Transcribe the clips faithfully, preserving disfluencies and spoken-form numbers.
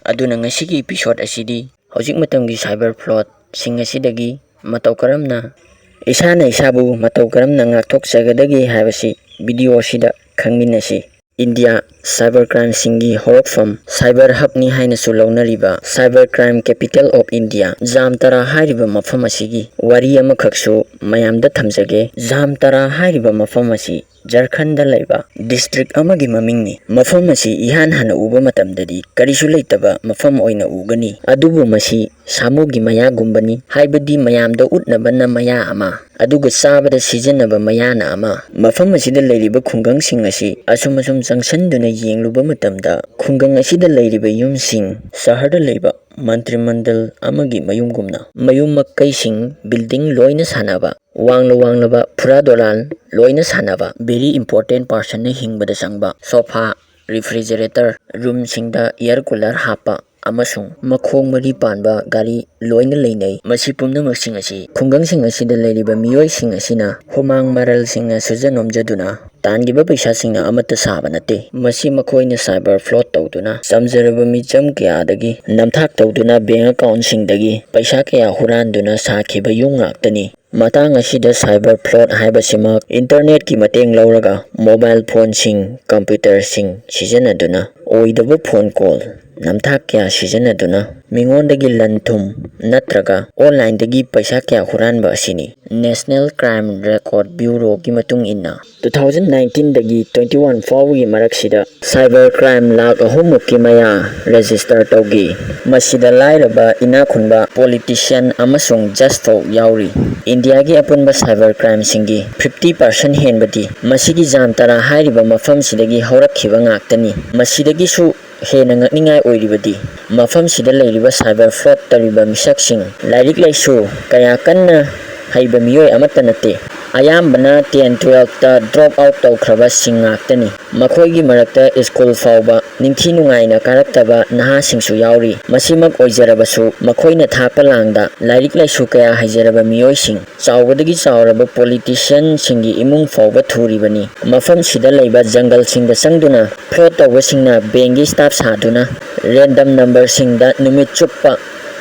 ꯑꯗꯨꯅ ꯉꯁꯤꯒꯤ episode ꯑꯁꯤꯗꯤ ꯍꯧꯖꯤꯛ ꯃꯇꯝꯒꯤ cyber fraudꯁꯤꯡ ꯑꯁꯤꯗꯒꯤ ꯃꯇꯧ ꯀꯔꯝꯅ ꯏꯁꯥꯅ ꯏꯁꯥꯕꯨ ꯃꯇꯧ ꯀꯔꯝꯅ ꯉꯥꯛꯊꯣꯛꯆꯒꯗꯒꯦ ꯍꯥꯏꯕꯁꯤ video ꯑꯁꯤꯗ ꯈꯪꯃꯤꯟꯅꯁꯤ꯫ ꯏꯟꯗꯤꯌꯥ cyber crimeꯁꯤꯡꯒꯤ ꯍꯧꯔꯛꯐꯝ, cyber hubꯅꯤ ꯍꯥꯏꯅꯁꯨ ꯂꯧꯅꯔꯤꯕ cyber crime capital of India, ꯖꯥꯝꯇꯥꯔꯥ ꯍꯥꯏꯔꯤꯕ ꯃꯐꯝ ꯑꯁꯤꯒꯤ ꯋꯥꯔꯤ ꯑꯃꯈꯛꯁꯨ ꯃꯌꯥꯝꯗ ꯊꯝꯖꯒꯦ꯫ ꯖꯥꯝꯇꯥꯔꯥ ꯍꯥꯏꯔꯤꯕ ꯃꯐꯝ ꯑꯁꯤ ꯖꯔꯈꯟꯗ ꯂꯩꯕ district ꯑꯃꯒꯤ ꯃꯃꯤꯡꯅꯤ꯫ ꯃꯐꯝ ꯑꯁꯤ ꯏꯍꯥꯟ ꯍꯥꯟꯅ ꯎꯕ ꯃꯇꯝꯗꯗꯤ ꯀꯔꯤꯁꯨ ꯂꯩꯇꯕ ꯃꯐꯝ ꯑꯣꯏꯅ ꯎꯒꯅꯤ, ꯑꯗꯨꯕꯨ ꯃꯁꯤ ꯁꯥꯃꯨꯒꯤ ꯃꯌꯥꯒꯨꯝꯕꯅꯤ, ꯍꯥꯏꯕꯗꯤ ꯃꯌꯥꯝꯗ ꯎꯠꯅꯕꯅ ꯃꯌꯥ ꯑꯃ, ꯑꯗꯨꯒ ꯆꯥꯕꯗ ꯁꯤꯖꯤꯟꯅꯕ ꯃꯌꯥꯅ ꯑꯃ꯫ ꯃꯐꯝ ꯑꯁꯤꯗ ꯂꯩꯔꯤꯕ ꯈꯨꯡꯒꯪꯁꯤꯡ ꯑꯁꯤ ꯑꯁꯨꯝ ꯑꯁꯨꯝ ꯆꯪꯁꯤꯟꯗꯨꯅ ꯌꯦꯡꯂꯨꯕ ꯃꯇꯝꯗ, ꯈꯨꯡꯒꯪ ꯑꯁꯤꯗ ꯂꯩꯔꯤꯕ ꯌꯨꯝꯁꯤꯡ ꯁꯍꯔꯗ ꯂꯩꯕ ꯃꯟꯇ꯭ꯔꯤꯃꯟꯗꯜ ꯑꯃꯒꯤ ꯃꯌꯨꯝꯒꯨꯝꯅ, ꯃꯌꯨꯝ ꯃꯀꯩꯁꯤꯡ, building ꯂꯣꯏꯅ ꯁꯥꯟꯅꯕ, ꯋꯥꯡꯂ ꯋꯥꯡꯂꯕ ꯐꯨꯔꯥ ꯗꯣꯂꯥꯟ ꯂꯣꯏꯅ ꯁꯥꯟꯅꯕ, very important personꯅ ꯍꯤꯡꯕꯗ ꯆꯪꯕ sofa, refrigerator, roomꯁꯤꯡꯗ air cooler ꯍꯥꯞꯄ, ꯑꯃꯁꯨꯡ ꯃꯈꯣꯡ ꯃꯔꯤ ꯄꯥꯟꯕ ꯒꯥꯔꯤ ꯂꯣꯏꯅ ꯂꯩꯅꯩ꯫ ꯃꯁꯤ ꯄꯨꯝꯅꯃꯛꯁꯤꯡ ꯑꯁꯤ ꯈꯨꯡꯒꯪꯁꯤꯡ ꯑꯁꯤꯗ ꯂꯩꯔꯤꯕ ꯃꯤꯑꯣꯏꯁꯤꯡ ꯑꯁꯤꯅ ꯍꯨꯃꯥꯡ ꯃꯔꯜꯁꯤꯡꯅ ꯁꯨꯖ ꯅꯣꯝꯖꯗꯨꯅ ꯇꯥꯟꯈꯤꯕ ꯄꯩꯁꯥꯁꯤꯡꯅ ꯑꯃꯠꯇ ꯁꯥꯕ ꯅꯠꯇꯦ꯫ ꯃꯁꯤ ꯃꯈꯣꯏꯅ cyber fraud ꯇꯧꯗꯨꯅ ꯆꯝꯖꯔꯕ ꯃꯤꯆꯝ ꯀꯌꯥꯗꯒꯤ ꯅꯝꯊꯥꯛ ꯇꯧꯗꯨꯅ bank accountꯁꯤꯡꯗꯒꯤ ꯄꯩꯁꯥ ꯀꯌꯥ ꯍꯨꯔꯥꯟꯗꯨꯅ ꯁꯥꯈꯤꯕ ꯌꯨꯝ ꯉꯥꯛꯇꯅꯤ꯫ ꯃꯇꯥꯡ ꯑꯁꯤꯗ cyber fraud ꯍꯥꯏꯕꯁꯤꯃꯛ internetꯀꯤ ꯃꯇꯦꯡ ꯂꯧꯔꯒ mobile phoneꯁꯤꯡ, computerꯁꯤꯡ ꯁꯤꯖꯤꯟꯅꯗꯨꯅ ꯑꯣꯏꯗꯕ phone call, ꯅꯝꯊꯥꯛ ꯀꯌꯥ ꯁꯤꯖꯤꯟꯅꯗꯨꯅ ꯃꯤꯉꯣꯟꯗꯒꯤ ꯂꯟ ꯊꯨꯝ ꯅꯠꯇ꯭ꯔꯒ onlineꯗꯒꯤ ꯄꯩꯁꯥ ꯀꯌꯥ ꯍꯨꯔꯥꯟꯕ ꯑꯁꯤꯅꯤ꯫ National Crime Record Bureauꯒꯤ ꯃꯇꯨꯡ ꯏꯟꯅ, two thousand nineteenꯗꯒꯤ twenty one ꯐꯥꯎꯕꯒꯤ ꯃꯔꯛꯁꯤꯗ cyber crime ꯂꯥꯈ ꯑꯍꯨꯝ ꯃꯨꯛꯀꯤ ꯃꯌꯥ register ꯇꯧꯈꯤ꯫ ꯃꯁꯤꯗ ꯂꯥꯏꯔꯕ, ꯏꯅꯥꯛ ꯈꯨꯟꯕ, politician ꯑꯃꯁꯨꯡ judge ꯐꯥꯎ ꯌꯥꯎꯔꯤ꯫ ꯏꯟꯗꯤꯌꯥꯒꯤ ꯑꯄꯨꯟꯕ cyber crimeꯁꯤꯡꯒꯤ fifty percent ꯍꯦꯟꯕꯗꯤ ꯃꯁꯤꯒꯤ ꯖꯥꯝꯇꯥꯔꯥ ꯍꯥꯏꯔꯤꯕ ꯃꯐꯝꯁꯤꯗꯒꯤ ꯍꯧꯔꯛꯈꯤꯕ ꯉꯥꯛꯇꯅꯤ꯫ ꯃꯁꯤꯗꯒꯤꯁꯨ ꯍꯦꯟꯅ ꯉꯛꯅꯤꯡꯉꯥꯏ ꯑꯣꯏꯔꯤꯕꯗꯤ, ꯃꯐꯝꯁꯤꯗ ꯂꯩꯔꯤꯕ cyber fraud ꯇꯧꯔꯤꯕ ꯃꯤꯁꯛꯁꯤꯡ ꯂꯥꯏꯔꯤꯛ ꯂꯥꯏꯁꯨ ꯀꯌꯥ ꯀꯟꯅ ꯍꯩꯕ ꯃꯤꯑꯣꯏ ꯑꯃꯠꯇ ꯅꯠꯇꯦ꯫ ꯑꯌꯥꯝꯕꯅ ten twelfth drop out ꯇꯧꯈ꯭ꯔꯕꯁꯤꯡ ꯉꯥꯛꯇꯅꯤ꯫ ꯃꯈꯣꯏꯒꯤ ꯃꯔꯛꯇ ꯁ꯭ꯀꯨꯜ ꯐꯥꯎꯕ ꯅꯤꯡꯊꯤ ꯅꯨꯡꯉꯥꯏꯅ ꯀꯥꯔꯛꯇꯕ ꯅꯍꯥꯁꯤꯡꯁꯨ ꯌꯥꯎꯔꯤ꯫ ꯃꯁꯤꯃꯛ ꯑꯣꯏꯖꯔꯕꯁꯨ, ꯃꯈꯣꯏꯅ ꯊꯥꯛꯄ ꯂꯥꯡꯗ ꯂꯥꯏꯔꯤꯛ ꯂꯥꯏꯁꯨ ꯀꯌꯥ ꯍꯩꯖꯔꯕ ꯃꯤꯑꯣꯏꯁꯤꯡ, ꯆꯥꯎꯕꯗꯒꯤ ꯆꯥꯎꯔꯕ politicianꯁꯤꯡꯒꯤ ꯏꯃꯨꯡ ꯐꯥꯎꯕ ꯊꯨꯔꯤꯕꯅꯤ꯫ ꯃꯐꯝꯁꯤꯗ ꯂꯩꯕ ꯖꯪꯒꯜꯁꯤꯡꯗ ꯆꯪꯗꯨꯅ fraud ꯇꯧꯕꯁꯤꯡꯅ bankꯀꯤ staff ꯁꯥꯗꯨꯅ random numberꯁꯤꯡꯗ ꯅꯨꯃꯤꯠ ꯆꯨꯞꯄ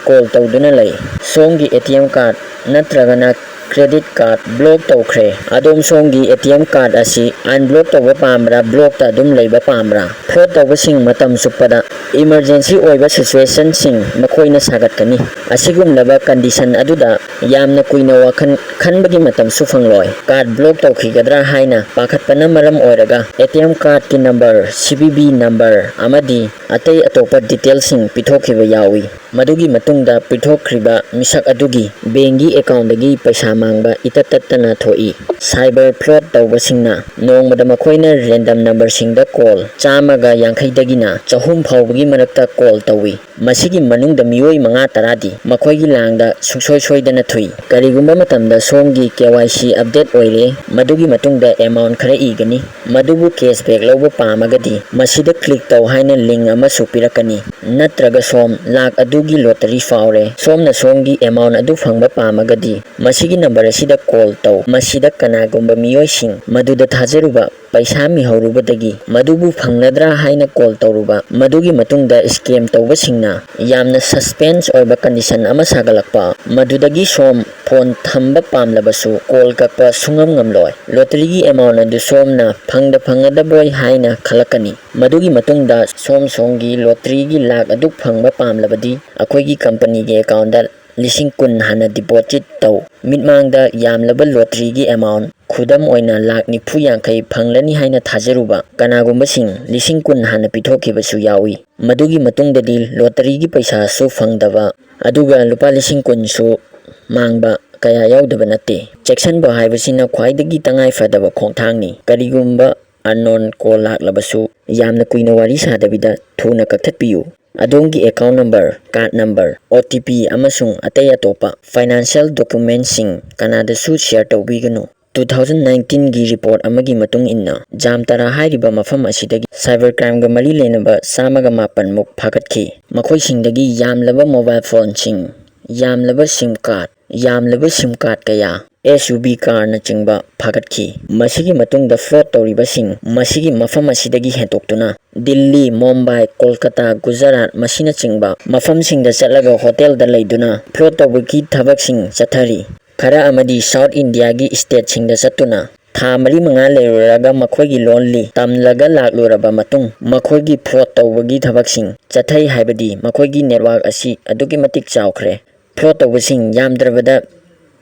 call ꯇꯧꯗꯨꯅ ꯂꯩ꯫ ꯁꯣꯝꯒꯤ ATM card ꯅꯠꯇ꯭ꯔꯒꯅ credit card block ꯇꯧꯈ꯭ꯔꯦ꯫ ꯑꯗꯣꯝ ꯁꯣꯝꯒꯤ ATM card ꯑꯁꯤ unblock ꯇꯧꯕ ꯄꯥꯝꯕ꯭ꯔꯥ, blockꯇ ꯑꯗꯨꯝ ꯂꯩꯕ ꯄꯥꯝꯕ꯭ꯔꯥ? Fraud ꯇꯧꯕꯁꯤꯡ ꯃꯇꯝ ꯆꯨꯞꯄꯗ emergency ꯑꯣꯏꯕ situationꯁꯤꯡ ꯃꯈꯣꯏꯅ ꯁꯥꯒꯠꯀꯅꯤ꯫ ꯑꯁꯤꯒꯨꯝꯂꯕ condition ꯑꯗꯨꯗ ꯌꯥꯝꯅ ꯀꯨꯏꯅ ꯋꯥꯈꯜ ꯈꯟꯕꯒꯤ ꯃꯇꯝꯁꯨ ꯐꯪꯂꯣꯏ꯫ Card block ꯇꯧꯈꯤꯒꯗ꯭ꯔꯥ ꯍꯥꯏꯅ ꯄꯥꯈꯠꯄꯅ ꯃꯔꯝ ꯑꯣꯏꯔꯒ ATM cardꯀꯤ number, CVV number ꯑꯃꯗꯤ ꯑꯇꯩ ꯑꯇꯣꯞꯄ detailꯁꯤꯡ ꯄꯤꯊꯣꯛꯈꯤꯕ ꯌꯥꯎꯏ꯫ ꯃꯗꯨꯒꯤ ꯃꯇꯨꯡꯗ ꯄꯤꯊꯣꯛꯈ꯭ꯔꯤꯕ ꯃꯤꯁꯛ ꯑꯗꯨꯒꯤ bankꯀꯤ accountꯗꯒꯤ ꯄꯩꯁꯥ ꯃꯥꯡꯕ ꯏꯇꯠ ꯇꯠꯇꯅ ꯊꯣꯛꯏ꯫ Cyber fraud ꯇꯧꯕꯁꯤꯡꯅ ꯅꯣꯡꯃꯗ ꯃꯈꯣꯏꯅ random numberꯁꯤꯡꯗ call ꯆꯥꯝꯃꯒ ꯌꯥꯡꯈꯩꯗꯒꯤꯅ ꯆꯍꯨꯝ ꯐꯥꯎꯕꯒꯤ ꯃꯔꯛꯇ call ꯇꯧꯏ꯫ ꯃꯁꯤꯒꯤ ꯃꯅꯨꯡꯗ ꯃꯤꯑꯣꯏ ꯃꯉꯥ ꯇꯔꯥꯗꯤ ꯃꯈꯣꯏꯒꯤ ꯂꯥꯡꯗ ꯁꯨꯡꯁꯣꯏ ꯁꯣꯏꯗꯅ ꯊꯨꯏ꯫ ꯀꯔꯤꯒꯨꯝꯕ ꯃꯇꯝꯗ ꯁꯣꯝꯒꯤ KYC update ꯑꯣꯏꯔꯦ, ꯃꯗꯨꯒꯤ ꯃꯇꯨꯡꯗ amount ꯈꯔ ꯏꯒꯅꯤ꯫ ꯃꯗꯨꯕꯨ cashback ꯂꯧꯕ ꯄꯥꯝꯃꯒꯗꯤ ꯃꯁꯤꯗ click ꯇꯧ ꯍꯥꯏꯅ link ꯑꯃꯁꯨ ꯄꯤꯔꯛꯀꯅꯤ꯫ ꯅꯠꯇ꯭ꯔꯒ ꯁꯣꯝ ꯂꯥꯛ ꯑꯗꯨꯒꯤ lottery ꯐꯥꯎꯔꯦ, ꯁꯣꯝꯅ ꯁꯣꯝꯒꯤ amount ꯑꯗꯨ ꯐꯪꯕ ꯄꯥꯝꯃꯒꯗꯤ ꯃꯁꯤꯒꯤ number ꯑꯁꯤꯗ call ꯇꯧ꯫ ꯃꯁꯤꯗ ꯀꯅꯥꯒꯨꯝꯕ ꯃꯤꯑꯣꯏꯁꯤꯡ ꯃꯗꯨꯗ ꯊꯥꯖꯔꯨꯕ ꯄꯩꯁꯥ ꯃꯤꯍꯧꯔꯨꯕꯗꯒꯤ ꯃꯗꯨꯕꯨ ꯐꯪꯂꯗ꯭ꯔꯥ ꯍꯥꯏꯅ call ꯇꯧꯔꯨꯕ, ꯃꯗꯨꯒꯤ ꯃꯇꯨꯡꯗ scam ꯇꯧꯕꯁꯤꯡꯅ ꯌꯥꯝꯅ suspense ꯑꯣꯏꯕ condition ꯑꯃ ꯁꯥꯒꯠꯂꯛꯄ, ꯃꯗꯨꯗꯒꯤ ꯁꯣꯝ phone ꯊꯝꯕ ꯄꯥꯝꯂꯕꯁꯨ call ꯀꯛꯄ ꯁꯨꯡꯉꯝ ꯉꯝꯂꯣꯏ꯫ Lotteryꯒꯤ amount ꯑꯗꯨ ꯁꯣꯝꯅ ꯐꯪꯗ ꯐꯪꯒꯗꯕꯣꯏ ꯍꯥꯏꯅ ꯈꯜꯂꯛꯀꯅꯤ꯫ ꯃꯗꯨꯒꯤ ꯃꯇꯨꯡꯗ ꯁꯣꯝ ꯁꯣꯝꯒꯤ lotteryꯒꯤ ꯂꯥꯛ ꯑꯗꯨ ꯐꯪꯕ ꯄꯥꯝꯂꯕꯗꯤ ꯑꯩꯈꯣꯏꯒꯤ companyꯒꯤ accountꯗ ꯂꯤꯁꯤꯡ ꯀꯨꯟ ꯍꯥꯟꯅ deposit ꯇꯧ꯫ ꯃꯤꯠꯃꯥꯡꯗ ꯌꯥꯝꯂꯕ lotteryꯒꯤ amount, ꯈꯨꯗꯝ ꯑꯣꯏꯅ ꯂꯥꯛ ꯅꯤꯐꯨ ꯌꯥꯡꯈꯩ ꯐꯪꯂꯅꯤ ꯍꯥꯏꯅ ꯊꯥꯖꯔꯨꯕ ꯀꯅꯥꯒꯨꯝꯕꯁꯤꯡ ꯂꯤꯁꯤꯡ ꯀꯨꯟ ꯍꯥꯟꯅ ꯄꯤꯊꯣꯛꯈꯤꯕꯁꯨ ꯌꯥꯎꯏ꯫ ꯃꯗꯨꯒꯤ ꯃꯇꯨꯡꯗꯗꯤ lotteryꯒꯤ ꯄꯩꯁꯥꯁꯨ ꯐꯪꯗꯕ, ꯑꯗꯨꯒ ꯂꯨꯄꯥ ꯂꯤꯁꯤꯡ ꯀꯨꯟꯁꯨ ꯃꯥꯡꯕ ꯀꯌꯥ ꯌꯥꯎꯗꯕ ꯅꯠꯇꯦ꯫ ꯆꯦꯛꯁꯤꯟꯕ ꯍꯥꯏꯕꯁꯤꯅ ꯈ꯭ꯋꯥꯏꯗꯒꯤ ꯇꯉꯥꯏ ꯐꯗꯕ ꯈꯣꯡꯊꯥꯡꯅꯤ꯫ ꯀꯔꯤꯒꯨꯝꯕ unknown call ꯂꯥꯛꯂꯕꯁꯨ ꯌꯥꯝꯅ ꯀꯨꯏꯅ ꯋꯥꯔꯤ ꯁꯥꯗꯕꯤꯗ ꯊꯨꯅ ꯀꯛꯊꯠꯄꯤꯌꯨ꯫ ꯑꯗꯣꯝꯒꯤ account number, card number, OTP ꯑꯃꯁꯨꯡ ꯑꯇꯩ ꯑꯇꯣꯞꯄ financial documentꯁꯤꯡ ꯀꯅꯥꯗꯁꯨ share ꯇꯧꯕꯤꯒꯅꯨ꯫ two thousand nineteen ꯒꯤ report ꯑꯃꯒꯤ ꯃꯇꯨꯡ ꯏꯟꯅ, ꯖꯥꯝꯇꯥꯔꯥ ꯍꯥꯏꯔꯤꯕ ꯃꯐꯝ ꯑꯁꯤꯗꯒꯤ cyber crime ꯒ ꯃꯔꯤ ꯂꯩꯅꯕ ꯆꯥꯝꯃꯒ ꯃꯥꯄꯟ ꯃꯨꯛ ꯐꯥꯒꯠꯈꯤ꯫ ꯃꯈꯣꯏꯁꯤꯡꯗꯒꯤ ꯌꯥꯝꯂꯕ mobile phone ꯁꯤꯡ, ꯌꯥꯝꯂꯕ SIM card, ꯌꯥꯝꯂꯕ SIM card ꯀꯌꯥ, SUV car ꯅꯆꯤꯡꯕ ꯐꯥꯒꯠꯈꯤ꯫ ꯃꯁꯤꯒꯤ ꯃꯇꯨꯡꯗ fraud ꯇꯧꯔꯤꯕꯁꯤꯡ ꯃꯁꯤꯒꯤ ꯃꯐꯝ ꯑꯁꯤꯗꯒꯤ ꯍꯦꯟꯗꯣꯛꯇꯨꯅ ꯗꯤꯜꯂꯤ, ꯃꯨꯝꯕꯥꯏ, ꯀꯣꯜꯀꯇꯥ, ꯒꯨꯖꯔꯥꯠ ꯃꯁꯤꯅꯆꯤꯡꯕ ꯃꯐꯝꯁꯤꯡꯗ ꯆꯠꯂꯒ hotel ꯗ ꯂꯩꯗꯨꯅ fraud ꯇꯧꯕꯒꯤ ꯊꯕꯛꯁꯤꯡ ꯆꯠꯊꯔꯤ꯫ ꯈꯔ ꯑꯃꯗꯤ South India ꯒꯤ state ꯁꯤꯡꯗ ꯆꯠꯇꯨꯅ ꯊꯥ ꯃꯔꯤ ꯃꯉꯥ ꯂꯩꯔꯨꯔꯒ ꯃꯈꯣꯏꯒꯤ ꯂꯣꯟ ꯂꯤ ꯇꯝꯂꯒ ꯂꯥꯛꯂꯨꯔꯕ ꯃꯇꯨꯡ ꯃꯈꯣꯏꯒꯤ fraud ꯇꯧꯕꯒꯤ ꯊꯕꯛꯁꯤꯡ ꯆꯠꯊꯩ ꯍꯥꯏꯕꯗꯤ ꯃꯈꯣꯏꯒꯤ network ꯑꯁꯤ ꯑꯗꯨꯛꯀꯤ ꯃꯇꯤꯛ ꯆꯥꯎꯈ꯭ꯔꯦ꯫ Fraud ꯇꯧꯕꯁꯤꯡ ꯌꯥꯝꯗ꯭ꯔꯕꯗ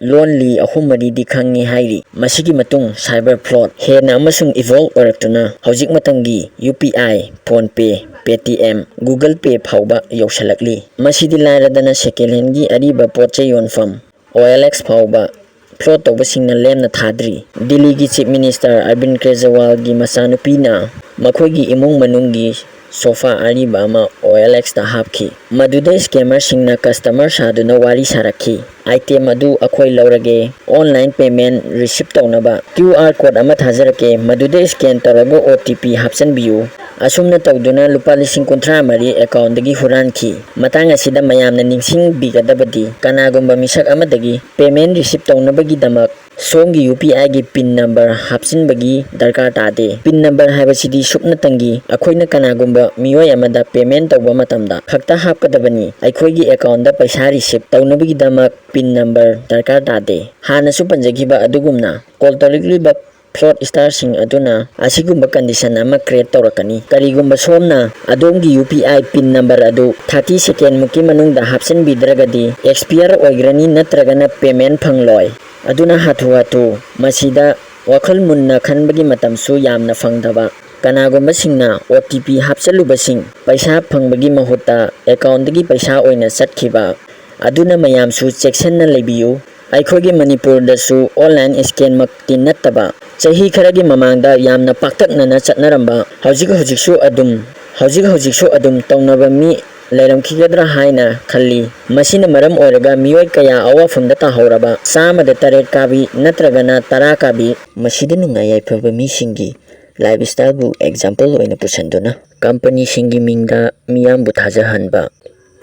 ꯂꯣꯟ ꯂꯤ ꯑꯍꯨꯝ ꯃꯔꯤꯗꯤ ꯈꯪꯉꯤ ꯍꯥꯏꯔꯤ꯫ ꯃꯁꯤꯒꯤ ꯃꯇꯨꯡ cyber fraud ꯍꯦꯟꯅ ꯑꯃꯁꯨꯡ evolve ꯑꯣꯏꯔꯛꯇꯨꯅ ꯍꯧꯖꯤꯛ ꯃꯇꯝꯒꯤ U P I, PhonePe, Paytm, Google Pay ꯐꯥꯎꯕ ꯌꯧꯁꯤꯜꯂꯛꯂꯤ꯫ ꯃꯁꯤꯗꯤ ꯂꯥꯏꯔꯗꯅ second hand ꯒꯤ ꯑꯔꯤꯕ ꯄꯣꯠ ꯆꯩ ꯌꯣꯟꯐꯝ O L X ꯐꯥꯎꯕ fraud ꯇꯧꯕꯁꯤꯡꯅ ꯂꯦꯝꯅ ꯊꯥꯗ꯭ꯔꯤ꯫ ꯗꯤꯜꯂꯤꯒꯤ Chief Minister Arvind Kejriwal ꯒꯤ ꯃꯆꯥꯅꯨꯄꯤꯅ ꯃꯈꯣꯏꯒꯤ ꯏꯃꯨꯡ ꯃꯅꯨꯡꯒꯤ sofa ꯑꯔꯤꯕ ꯑꯃ O L X ꯇ ꯍꯥꯞꯈꯤ꯫ ꯃꯗꯨꯗ scammer ꯁꯤꯡꯅ customer ꯁꯥꯗꯨꯅ ꯋꯥꯔꯤ ꯁꯥꯔꯛꯈꯤ꯫ Item ꯑꯗꯨ ꯑꯩꯈꯣꯏ ꯂꯧꯔꯒꯦ, online payment receipt ꯇꯧꯅꯕ Q R code ꯑꯃ ꯊꯥꯖꯔꯛꯀꯦ, ꯃꯗꯨꯗ scan ꯇꯧꯔꯒ O T P ꯍꯥꯞꯆꯤꯟꯕꯤꯌꯨ꯫ ꯑꯁꯨꯝꯅ ꯇꯧꯗꯨꯅ ꯂꯨꯄꯥ ꯂꯤꯁꯤꯡ ꯀꯨꯟꯊ꯭ꯔꯥ ꯃꯔꯤ account ꯗꯒꯤ ꯍꯨꯔꯥꯟꯈꯤ꯫ ꯃꯇꯥꯡ ꯑꯁꯤꯗ ꯃꯌꯥꯝꯅ ꯅꯤꯡꯁꯤꯡꯕꯤꯒꯗꯕꯗꯤ ꯀꯅꯥꯒꯨꯝꯕ ꯃꯤꯁꯛ ꯑꯃꯗꯒꯤ payment receipt ꯇꯧꯅꯕꯒꯤꯗꯃꯛ ꯁꯣꯝꯒꯤ U P I ꯒꯤ pin number ꯍꯥꯞꯆꯤꯟꯕꯒꯤ ꯗꯔꯀꯥꯔ ꯇꯥꯗꯦ꯫ Pin number ꯍꯥꯏꯕꯁꯤꯗꯤ ꯁꯨꯞꯅꯇꯪꯒꯤ ꯑꯩꯈꯣꯏꯅ ꯀꯅꯥꯒꯨꯝꯕ ꯃꯤꯑꯣꯏ ꯑꯃꯗ payment ꯇꯧꯕ ꯃꯇꯝꯗ ꯈꯛꯇ ꯍꯥꯞꯀꯗꯕꯅꯤ꯫ ꯑꯩꯈꯣꯏꯒꯤ account ꯗ ꯄꯩꯁꯥ receipt ꯇꯧꯅꯕꯒꯤꯗꯃꯛ pin number ꯗꯔꯀꯥꯔ ꯇꯥꯗꯦ꯫ ꯍꯥꯟꯅꯁꯨ ꯄꯟꯖꯈꯤꯕ ꯑꯗꯨꯒꯨꯝꯅ call ꯇꯧꯔꯛꯂꯤꯕ fraudster ꯁꯤꯡ ꯑꯗꯨꯅ ꯑꯁꯤꯒꯨꯝꯕ condition ꯑꯃ create ꯇꯧꯔꯛꯀꯅꯤ꯫ ꯀꯔꯤꯒꯨꯝꯕ ꯁꯣꯝꯅ ꯑꯗꯣꯝꯒꯤ U P I pin number ꯑꯗꯨ thirty second ꯃꯨꯛꯀꯤ ꯃꯅꯨꯡꯗ ꯍꯥꯞꯆꯤꯟꯕꯤꯗ꯭ꯔꯒꯗꯤ expire ꯑꯣꯏꯒ꯭ꯔꯅꯤ ꯅꯠꯇ꯭ꯔꯒꯅ payment ꯐꯪꯂꯣꯏ꯫ ꯑꯗꯨꯅ ꯍꯥꯊꯨ ꯍꯥꯊꯨ ꯃꯁꯤꯗ ꯋꯥꯈꯜ ꯃꯨꯟꯅ ꯈꯟꯕꯒꯤ ꯃꯇꯝꯁꯨ ꯌꯥꯝꯅ ꯐꯪꯗꯕ꯫ ꯀꯅꯥꯒꯨꯝꯕꯁꯤꯡꯅ O T P ꯍꯥꯞꯆꯜꯂꯨꯕꯁꯤꯡ ꯄꯩꯁꯥ ꯐꯪꯕꯒꯤ ꯃꯍꯨꯠꯇ account ꯗꯒꯤ ꯄꯩꯁꯥ ꯑꯣꯏꯅ ꯆꯠꯈꯤꯕ꯫ ꯑꯗꯨꯅ ꯃꯌꯥꯝꯁꯨ ꯆꯦꯛꯁꯤꯟꯅ ꯂꯩꯕꯤꯌꯨ꯫ ꯑꯩꯈꯣꯏꯒꯤ ꯃꯅꯤꯄꯨꯔꯗꯁꯨ online scam ꯃꯛꯇꯤ ꯅꯠꯇꯕ ꯆꯍꯤ ꯈꯔꯒꯤ ꯃꯃꯥꯡꯗ ꯌꯥꯝꯅ ꯄꯥꯛꯇꯛꯅꯅ ꯆꯠꯅꯔꯝꯕ, ꯍꯧꯖꯤꯛ ꯍꯧꯖꯤꯛꯁꯨ ꯑꯗꯨꯝ, ꯍꯧꯖꯤꯛ ꯍꯧꯖꯤꯛꯁꯨ ꯑꯗꯨꯝ ꯇꯧꯅꯕ ꯃꯤ ꯂꯩꯔꯝꯈꯤꯒꯗ꯭ꯔꯥ ꯍꯥꯏꯅ ꯈꯜꯂꯤ꯫ ꯃꯁꯤꯅ ꯃꯔꯝ ꯑꯣꯏꯔꯒ ꯃꯤꯑꯣꯏ ꯀꯌꯥ ꯑꯋꯥꯐꯝꯗ ꯇꯥꯍꯧꯔꯕ ꯆꯥꯝꯃꯗ ꯇꯔꯦꯠ ꯀꯥꯕꯤ ꯅꯠꯇ꯭ꯔꯒꯅ ꯇꯔꯥ ꯀꯥꯕꯤ, ꯃꯁꯤꯗ ꯅꯨꯡꯉꯥꯏ ꯌꯥꯏꯐꯕ ꯃꯤꯁꯤꯡꯒꯤ ꯂꯥꯏꯐ ꯁ꯭ꯇꯥꯏꯜꯕꯨ ꯑꯦꯛꯖꯥꯝꯄꯜ ꯑꯣꯏꯅ ꯄꯨꯁꯤꯟꯗꯨꯅ ꯀꯝꯄꯅꯤꯁꯤꯡꯒꯤ ꯃꯤꯡꯗ ꯃꯤꯌꯥꯝꯕꯨ ꯊꯥꯖꯍꯟꯕ꯫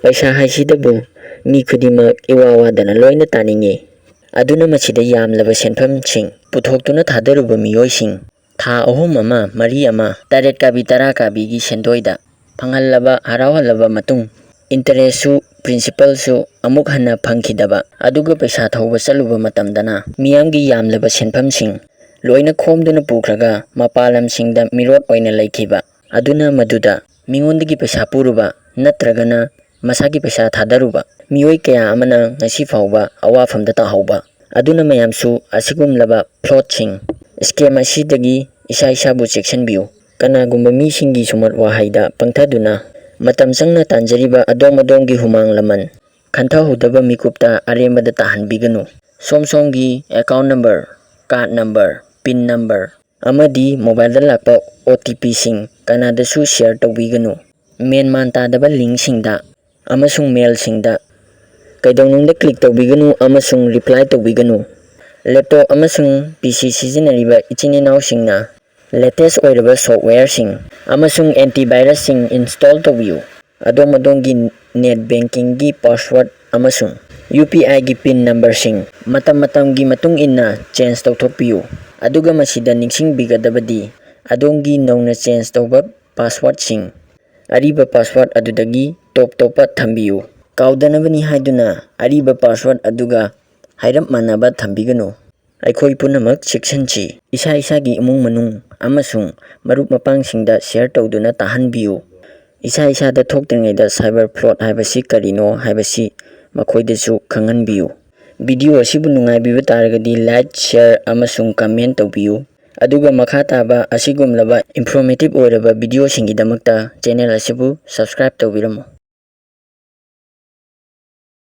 ꯄꯩꯁꯥ ꯍꯥꯏꯁꯤꯗꯕꯨ ꯃꯤ ꯈꯨꯗꯤꯡꯃꯛ ꯏꯋꯥ ꯋꯥꯗꯅ ꯂꯣꯏꯅ ꯇꯥꯅꯤꯡꯏ꯫ ꯑꯗꯨꯅ ꯃꯁꯤꯗ ꯌꯥꯝꯂꯕ ꯁꯦꯟꯐꯝꯁꯤꯡ ꯄꯨꯊꯣꯛꯇꯨꯅ ꯊꯥꯗꯔꯨꯕ ꯃꯤꯑꯣꯏꯁꯤꯡ ꯊꯥ ꯑꯍꯨꯝ ꯑꯃ, ꯃꯔꯤ ꯑꯃ, ꯇꯔꯦꯠ ꯀꯥꯕꯤ, ꯇꯔꯥ ꯀꯥꯕꯤꯒꯤ ꯁꯦꯟꯗꯣꯏꯗ ꯐꯪꯍꯜꯂꯕ, ꯍꯔꯥꯎꯍꯜꯂꯕ ꯃꯇꯨꯡ, ꯏꯟꯇꯔꯦꯁꯁꯨ ꯄ꯭ꯔꯤꯟꯁꯤꯄꯜꯁꯨ ꯑꯃꯨꯛ ꯍꯟꯅ ꯐꯪꯈꯤꯗꯕ, ꯑꯗꯨꯒ ꯄꯩꯁꯥ ꯊꯧꯕ ꯆꯠꯂꯨꯕ ꯃꯇꯝꯗꯅ ꯃꯤꯌꯥꯝꯒꯤ ꯌꯥꯝꯂꯕ ꯁꯦꯟꯐꯝꯁꯤꯡ ꯂꯣꯏꯅ ꯈꯣꯝꯗꯨꯅ ꯄꯨꯈ꯭ꯔꯒ ꯃꯄꯥꯟ ꯂꯝꯁꯤꯡꯗ ꯃꯤꯔꯣꯠ ꯑꯣꯏꯅ ꯂꯩꯈꯤꯕ꯫ ꯑꯗꯨꯅ ꯃꯗꯨꯗ ꯃꯤꯉꯣꯟꯗꯒꯤ ꯄꯩꯁꯥ ꯄꯨꯔꯨꯕ ꯅꯠꯇ꯭ꯔꯒꯅ ꯃꯁꯥꯒꯤ ꯄꯩꯁꯥ ꯊꯥꯗꯔꯨꯕ ꯃꯤꯑꯣꯏ ꯀꯌꯥ ꯑꯃꯅ ꯉꯁꯤ ꯐꯥꯎꯕ ꯑꯋꯥꯐꯝꯗ ꯇꯥꯍꯧꯕ꯫ ꯑꯗꯨꯅ ꯃꯌꯥꯝꯁꯨ ꯑꯁꯤꯒꯨꯝꯂꯕ ꯐ꯭ꯔꯣꯗꯁꯤꯡ, ꯁ꯭ꯀꯦꯝ ꯑꯁꯤꯗꯒꯤ ꯏꯁꯥ ꯏꯁꯥꯕꯨ ꯆꯦꯛꯁꯤꯟꯕꯤꯌꯨ꯫ ꯀꯅꯥꯒꯨꯝꯕ ꯃꯤꯁꯤꯡꯒꯤ ꯁꯨꯃꯠ ꯋꯥꯍꯩꯗ ꯄꯪꯊꯗꯨꯅ ꯃꯇꯝ ꯆꯪꯅ ꯇꯥꯟꯖꯔꯤꯕ ꯑꯗꯣꯝ ꯑꯗꯣꯝꯒꯤ ꯍꯨꯃꯥꯡ ꯂꯃꯟ ꯈꯟꯊꯍꯧꯗꯕ ꯃꯤꯀꯨꯞꯇ ꯑꯔꯦꯝꯕꯗ ꯇꯥꯍꯟꯕꯤꯒꯅꯨ꯫ ꯁꯣꯝ ꯁꯣꯝꯒꯤ account number, card number, pin number ꯑꯃꯗꯤ ꯃꯣꯕꯥꯏꯜꯗ ꯂꯥꯛꯄ ꯑꯣ ꯇꯤ ꯄꯤꯁꯤꯡ ꯀꯅꯥꯗꯁꯨ ꯁꯤꯌꯔ ꯇꯧꯕꯤꯒꯅꯨ꯫ ꯃꯦꯟ ꯃꯥꯟ ꯇꯥꯗꯕ ꯂꯤꯡꯁꯤꯡꯗ ꯑꯃꯁꯨꯡ ꯃꯦꯜꯁꯤꯡꯗ ꯀꯩꯗꯧꯅꯨꯡꯗ ꯀ꯭ꯂꯤꯛ ꯇꯧꯕꯤꯒꯅꯨ ꯑꯃꯁꯨꯡ ꯔꯤꯄ꯭ꯂꯥꯏ ꯇꯧꯕꯤꯒꯅꯨ꯫ ꯂꯦꯞꯇꯣꯞ ꯑꯃꯁꯨꯡ ꯄꯤ ꯁꯤ ꯁꯤꯖꯤꯟꯅꯔꯤꯕ ꯏꯆꯤꯟ ꯏꯅꯥꯎꯁꯤꯡꯅ ꯂꯦꯇꯦꯁ ꯑꯣꯏꯔꯕ ꯁꯣꯐꯋꯦꯌꯔꯁꯤꯡ ꯑꯃꯁꯨꯡ ꯑꯦꯟꯇꯤꯚꯥꯏꯔꯁꯁꯤꯡ ꯏꯟꯁꯇꯣꯜ ꯇꯧꯕꯤꯌꯨ꯫ ꯑꯗꯣꯝ ꯑꯗꯣꯝꯒꯤ ꯅꯦꯠ ꯕꯦꯡꯀꯤꯡꯒꯤ ꯄꯥꯁꯋꯥꯔꯗ ꯑꯃꯁꯨꯡ ꯌꯨ ꯄꯤ ꯑꯥꯏꯒꯤ ꯄꯤꯟ ꯅꯝꯕꯔꯁꯤꯡ ꯃꯇꯝ ꯃꯇꯝꯒꯤ ꯃꯇꯨꯡ ꯏꯟꯅ ꯆꯦꯟꯖ ꯇꯧꯊꯣꯛꯄꯤꯌꯨ꯫ ꯑꯗꯨꯒ ꯃꯁꯤꯗ ꯅꯤꯡꯁꯤꯡꯕꯤꯒꯗꯕꯗꯤ, ꯑꯗꯣꯝꯒꯤ ꯅꯧꯅ ꯆꯦꯟꯖ ꯇꯧꯕ ꯄꯥꯁꯋꯥꯔꯗꯁꯤꯡ ꯑꯔꯤꯕ ꯄꯥꯁꯋꯥꯔꯗ ꯑꯗꯨꯗꯒꯤ ꯇꯣꯞ ꯇꯣꯞꯄ ꯊꯝꯕꯤꯌꯨ꯫ ꯀꯥꯎꯗꯅꯕꯅꯤ ꯍꯥꯏꯗꯨꯅ ꯑꯔꯤꯕ ꯄꯥꯁꯋꯥꯔꯗ ꯑꯗꯨꯒ ꯍꯥꯏꯔꯞ ꯃꯥꯟꯅꯕ ꯊꯝꯕꯤꯒꯅꯨ꯫ ꯑꯩꯈꯣꯏ ꯄꯨꯝꯅꯃꯛ ꯆꯦꯛꯁꯤꯟꯁꯤ꯫ ꯏꯁꯥ ꯏꯁꯥꯒꯤ ꯏꯃꯨꯡ ꯃꯅꯨꯡ ꯑꯃꯁꯨꯡ ꯃꯔꯨꯞ ꯃꯄꯥꯡꯁꯤꯡꯗ ꯁꯤꯌꯔ ꯇꯧꯗꯨꯅ ꯇꯥꯍꯟꯕꯤꯌꯨ꯫ ꯏꯁꯥ ꯏꯁꯥꯗ ꯊꯣꯛꯇ꯭ꯔꯤꯉꯩꯗ ꯁꯥꯏꯕꯔ ꯐ꯭ꯔꯣꯗ ꯍꯥꯏꯕꯁꯤ ꯀꯔꯤꯅꯣ ꯍꯥꯏꯕꯁꯤ ꯃꯈꯣꯏꯗꯁꯨ ꯈꯪꯍꯟꯕꯤꯌꯨ꯫ ꯚꯤꯗꯤꯑꯣ ꯑꯁꯤꯕꯨ ꯅꯨꯡꯉꯥꯏꯕꯤꯕ ꯇꯥꯔꯒꯗꯤ ꯂꯥꯏꯛ, ꯁꯤꯌꯔ ꯑꯃꯁꯨꯡ ꯀꯃꯦꯟ ꯇꯧꯕꯤꯌꯨ꯫ ꯑꯗꯨꯒ ꯃꯈꯥ ꯇꯥꯕ ꯑꯁꯤꯒꯨꯝꯂꯕ ꯏꯟꯐꯣꯔꯃꯦꯇꯤꯚ ꯑꯣꯏꯔꯕ ꯚꯤꯗꯤꯑꯣꯁꯤꯡꯒꯤꯗꯃꯛꯇ ꯆꯦꯅꯦꯜ ꯑꯁꯤꯕꯨ ꯁꯕꯁꯀ꯭ꯔꯥꯏꯕ ꯇꯧꯕꯤꯔꯝꯃꯨ꯫